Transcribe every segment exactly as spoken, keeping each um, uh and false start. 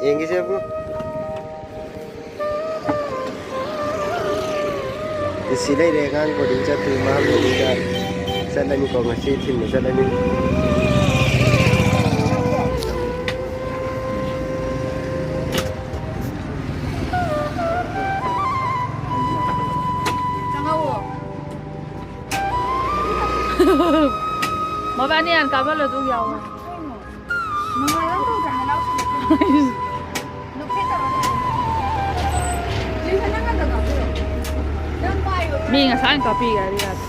ꯌꯦꯡꯒꯦꯁꯦ ꯑꯕꯨꯡ꯫ ꯁꯤ ꯂꯩꯔꯦ, ꯑꯉꯥꯡ ꯕꯣꯔꯗꯤꯡ ꯆꯠꯇꯣꯏ, ꯃꯥ ꯕꯣꯔꯗꯤꯡꯗ ꯆꯠꯂꯅꯤꯀꯣ, ꯉꯁꯤ ꯊꯤꯟꯕ ꯆꯠꯂꯅꯤ꯫ ꯆꯪꯍꯧꯋꯣ꯫ ꯃꯕꯥꯅꯤ ꯍꯥꯟꯅ ꯀꯥꯞꯍꯜꯂꯣ, ꯑꯗꯨꯒ ꯌꯥꯎꯋꯣ꯫ ꯀꯩꯅꯣ? ꯃꯉꯥꯜ ꯅꯪ ꯇꯧꯗ꯭ꯔꯥ ꯅꯅꯥꯎꯁꯤꯗ? ꯅꯣꯛꯐꯦꯠ ꯇꯧꯔ ꯂꯩꯔꯦ꯫ ꯖꯤꯟꯁꯟ ꯅꯪ ꯍꯥꯟꯅ ꯀꯥꯞꯄꯤꯔꯣ꯫ ꯅꯪ ꯄꯥꯏꯌꯣ꯫ ꯃꯤ ꯉꯁꯥꯏꯅ ꯀꯥꯞꯄꯤꯈ꯭ꯔꯦ, ꯌꯥꯗꯦ꯫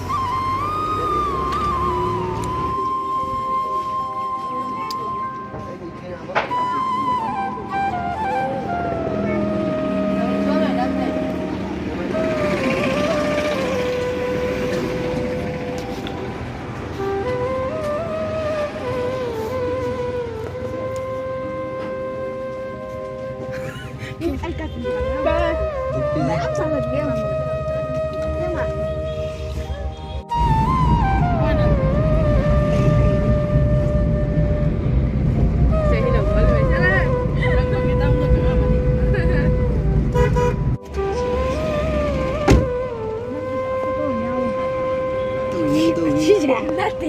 ꯁꯤꯁꯦ ꯅꯠꯇꯦ꯫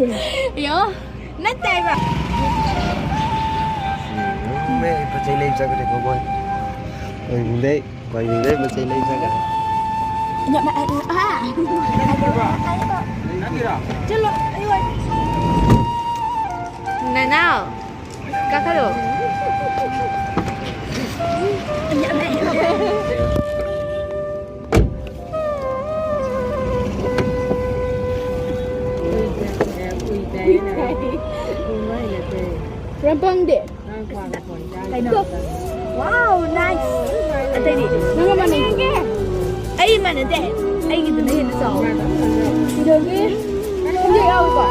ꯌꯣ, ꯅꯠꯇꯦ ꯍꯥꯏꯕ꯫ ꯎꯝ, ꯃꯦ, ꯄꯣꯠ ꯆꯩ ꯂꯩꯕ ꯆꯠꯈ꯭ꯔꯦꯀꯣ ꯃꯣꯏ꯫ ꯀ꯭ꯋꯥꯏꯅꯨꯡꯗꯩ, ꯀ꯭ꯋꯥꯏꯅꯨꯡꯗꯩ ꯄꯣꯠ ꯆꯩ ꯂꯩꯕ ꯆꯠꯈ꯭ꯔꯦ꯫ ꯆꯠꯂꯣ, ꯑꯩ ꯋꯥ-, ꯅꯅꯥꯎ꯫ ꯀꯥꯈꯠꯂꯣ꯫ ꯔꯝꯄꯪꯗꯤ? ꯀꯩꯅꯣ? Wow, nice. ꯑꯇꯩꯗꯤ? ꯅꯪꯒ ꯃꯥꯟꯅꯩ꯫ ꯑꯩ ꯃꯥꯟꯅꯗꯦ꯫ ꯑꯩꯒꯤꯗꯨꯅ ꯍꯦꯟꯅ ꯆꯥꯎꯋꯦ꯫ ꯁꯤꯗꯒꯤ ꯈꯪꯗꯦ ꯌꯥꯎꯏꯀꯣ?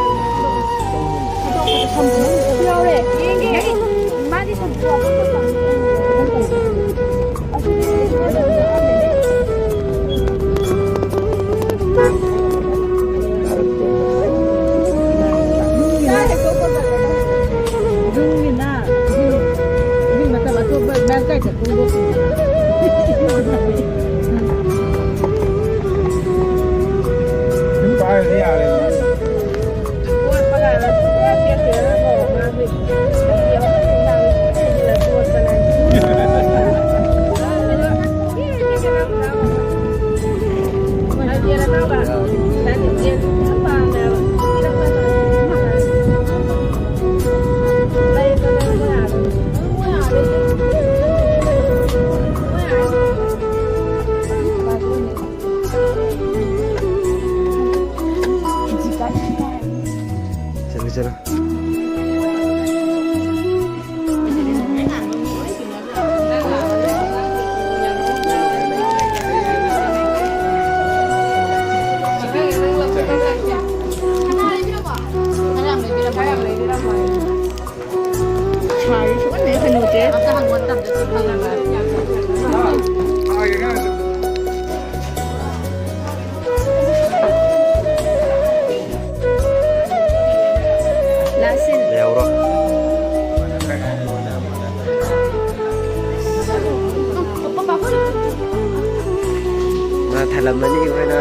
ꯌꯥꯎꯔꯦ꯫ ꯌꯦꯡꯒꯦ꯫ ꯃꯥꯒꯤ ꯁꯝꯁꯨ ꯌꯥꯎꯕ꯫ ꯑꯁꯤꯗꯤ ꯊꯜꯂꯝꯃꯅꯤ ꯑꯩꯈꯣꯏꯅ꯫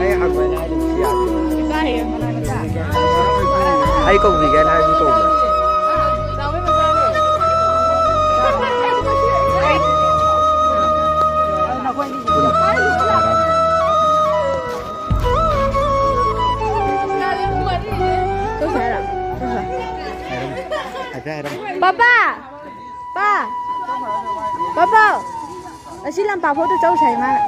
ꯑꯩ ꯍꯪꯕ ꯑꯩꯅ ꯍꯥꯏꯗꯤ ꯁꯤ ꯌꯥꯗꯦ꯫ ꯑꯩ ꯀꯧꯕꯤꯒꯦ ꯍꯥꯏꯅ ꯍꯥꯏꯕꯗꯤ ꯀꯧꯕ꯭ꯔꯥ? ꯄꯥꯄꯥ! ꯄꯥ! ꯄꯥꯄꯥ! ꯑꯁꯤ ꯂꯝꯄꯥꯛ ꯐꯥꯎꯗ ꯆꯧꯁꯦ ꯍꯥꯏ ꯃꯥꯅ꯫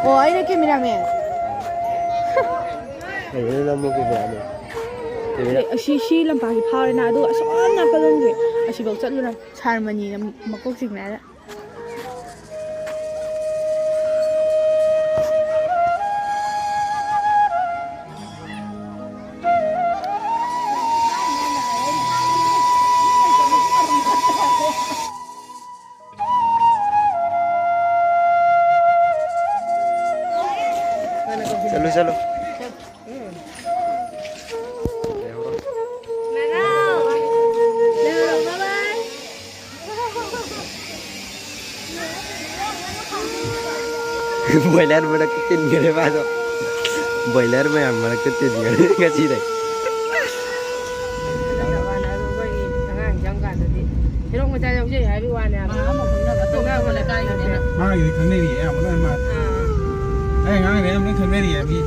ꯑꯣ, ꯑꯩꯅ cameraman꯫ ꯀꯩꯅꯣ ꯅꯝꯃꯣ cameraman꯫ Camera꯫ ꯑꯁꯤ, ꯁꯤ ꯂꯝꯄꯥꯛꯁꯤ ꯐꯥꯎꯔꯦꯅ, ꯑꯗꯨꯒ ꯑꯁꯣꯝ ꯅꯥꯀꯜꯂꯣꯝꯒꯤ ꯑꯁꯤꯐꯥꯎ ꯆꯠꯂꯨꯔ ꯁꯥꯔꯃꯅꯤꯅ ꯃꯀꯣꯛ ꯆꯤꯡꯅꯔꯦ꯫ ꯆꯠꯂꯨ, ꯆꯠꯂꯨ꯫ Boiler ꯃꯔꯛꯇ ꯇꯤꯟꯈ꯭ꯔꯦ ꯃꯥꯗꯣ꯫ Boiler ꯃꯌꯥꯝ ꯃꯔꯛꯇ ꯇꯤꯟꯈ꯭ꯔꯦ ꯉꯁꯤꯗꯩ꯫ ꯑꯉꯥꯡ ꯆꯪꯀꯥꯟꯗꯗꯤ ꯁꯦꯔꯧ ꯃꯆꯥ ꯌꯥꯎꯖꯩ ꯍꯥꯏꯕꯒꯤ ꯋꯥꯅꯦ ꯍꯥꯏꯕ꯫ ꯃꯥ ꯑꯃ ꯍꯣꯡꯅꯕ ꯇꯧꯅꯕ ꯂꯩꯀꯥꯏꯒꯤꯅꯦ꯫ ꯃꯥꯒꯤꯗꯤ ꯈꯪꯅꯔꯤꯌꯦ ꯑꯌꯥꯝꯕ ꯂꯣꯏ ꯃꯥ꯫ ꯑꯥ꯫ ꯑꯩ ꯑꯉꯥꯡꯅꯦ ꯑꯌꯥꯝꯕ ꯂꯣꯏ ꯈꯪꯅꯔꯤꯌꯦ ꯃꯤ꯫